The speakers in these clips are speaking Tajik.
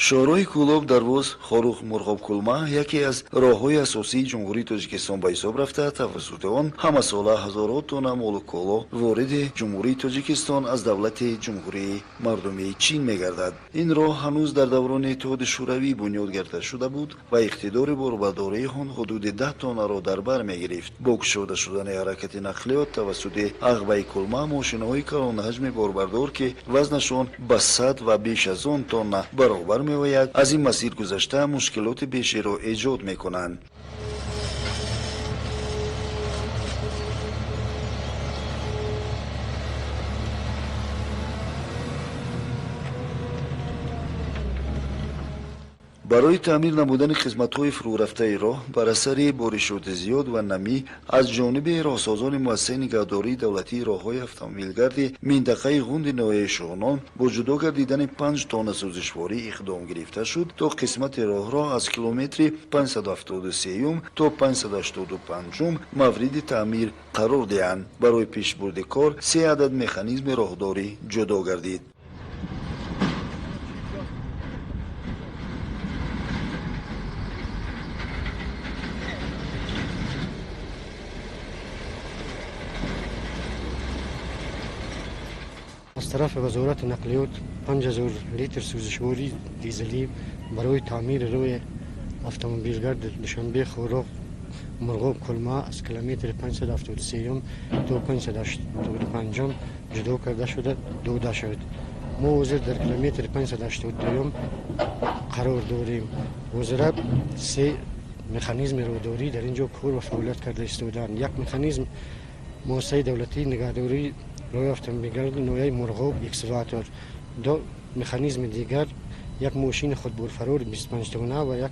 Шоҳроҳи Кӯлоб, Дарвоз, Хоруғ, Мурғоб, Кулма яке аз роҳҳои асосии Ҷумҳурии Тоҷикистон ба ҳисоб рафта, тавассути он ҳамасола ҳазорҳо тонна молу коло вориди Ҷумҳурии Тоҷикистон аз давлати Ҷумҳурии Мардумии Чин мегардад. Ин роҳ ҳанӯз дар даврони Иттиҳоди Шӯравӣ бунёд гарда шуда буд ва иқтидори борбардории он ҳудуди 10 тоннаро дар бар мегирифт. Бо кушода шудани ҳаракати нақлиёт тавассути ағбаи Кулма, мошинаҳои калонҳаҷми борбардор, ки вазнашон ба 100 ва беш аз он тонна баробар меояд, аз ин масир гузашта мушкилоти бешеро эҷод мекунанд. Барои таъмир намудани хизматҳои фурӯрафтаи роҳ бар асари боришоти зиёд ва намӣ аз ҷониби роҳсозони муассисаи нигаҳдории давлатии роҳҳои автомобилгарди минтақаи Ғунди ноҳияи Шуғнон бо ҷудо гардидани 5 тонна сӯзишворӣ иқдом гирифта шуд, то қисмати роҳро аз километри 573 то 585 мавриди таъмир қарор диҳанд. Барои пешбурди кор се адад механизми роҳдорӣ ҷудо гардид. Аз тарафи Вазорати нақлиёт 5000 литр сӯзишвории дизелӣ барои таъмири роҳи автомобилгард Душанбе, Хоруғ, Мурғоб, Кулма аз километри 573 то 585 ҷудо карда шуда дода шуд. Мо ҳозир дар километри 582 қарор дорем. Ҳозира се механизми роҳдорӣ дар ин ҷо кор ва фаъолият карда истодаанд. Як механизм муассисаи давлатии нигаҳдории роҳи автомобилгарди ноҳияи Мурғоб, экскаватор, ду механизми дигар як мошини худборфарори 25 тонна ва як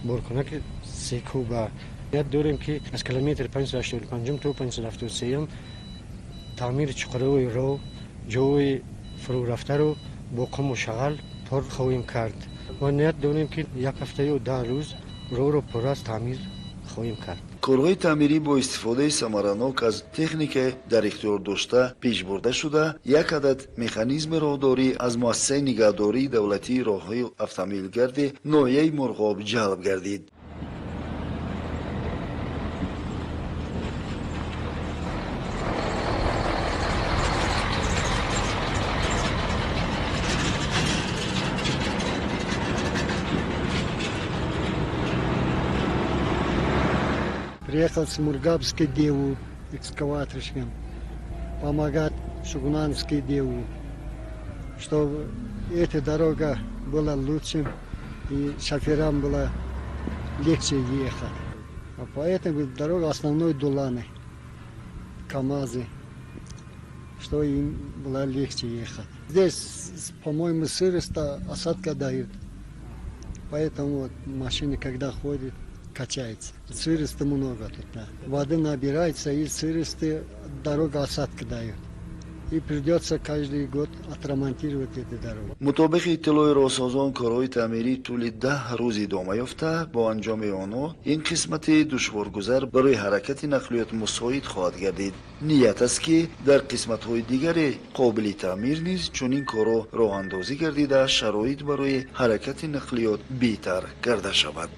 боркунаки секуба. Ният дорем, ки аз километри 585 то 573 таъмири чуқурҳои роҳ, ҷойҳои фурӯрафтаро бо қуму шағал пур хоҳем кард ва ният дорем, ки як ҳафта ё 10 рӯз роҳро пурра таъмир хоҳем кард. Корҳои таъмирӣ бо истифодаи самаранок аз техника дар ихтиёр дошта пеш бурда шуда, як адад механизми роҳдорӣ аз муассисаи нигаҳдории давлатии роҳҳои автомобилгарди ноҳияи Мурғоб ҷалб гардид. Приехал с Мургабской ДЭУ экскаваторщиком помогать Шугнанской ДЭУ, чтобы эта дорога была лучше и шоферам было легче ехать. А поэтому дорога основной Дуланы, КамАЗы, что им было легче ехать. Здесь, по-моему, сырость, осадка дают. Поэтому вот машины, когда ходят, качается. Сырости много тут. Да. Воды набирается, и сырости дорога осадка дает. И придется каждый год отремонтировать эту дорогу. Мутобиқи иттилои роҳсозон, корҳои таъмирӣ тӯли 10 рӯз идома ёфта, бо анҷоми онҳо ин қисмати душворгузар барои ҳаракати нақлиёт мусоид хоҳад гардид. Ният аст, ки дар қисматҳои дигаре қобили таъмир низ чунин корҳо роҳандозӣ гардида, шароит барои ҳаракати нақлиёт беҳтар карда шавад.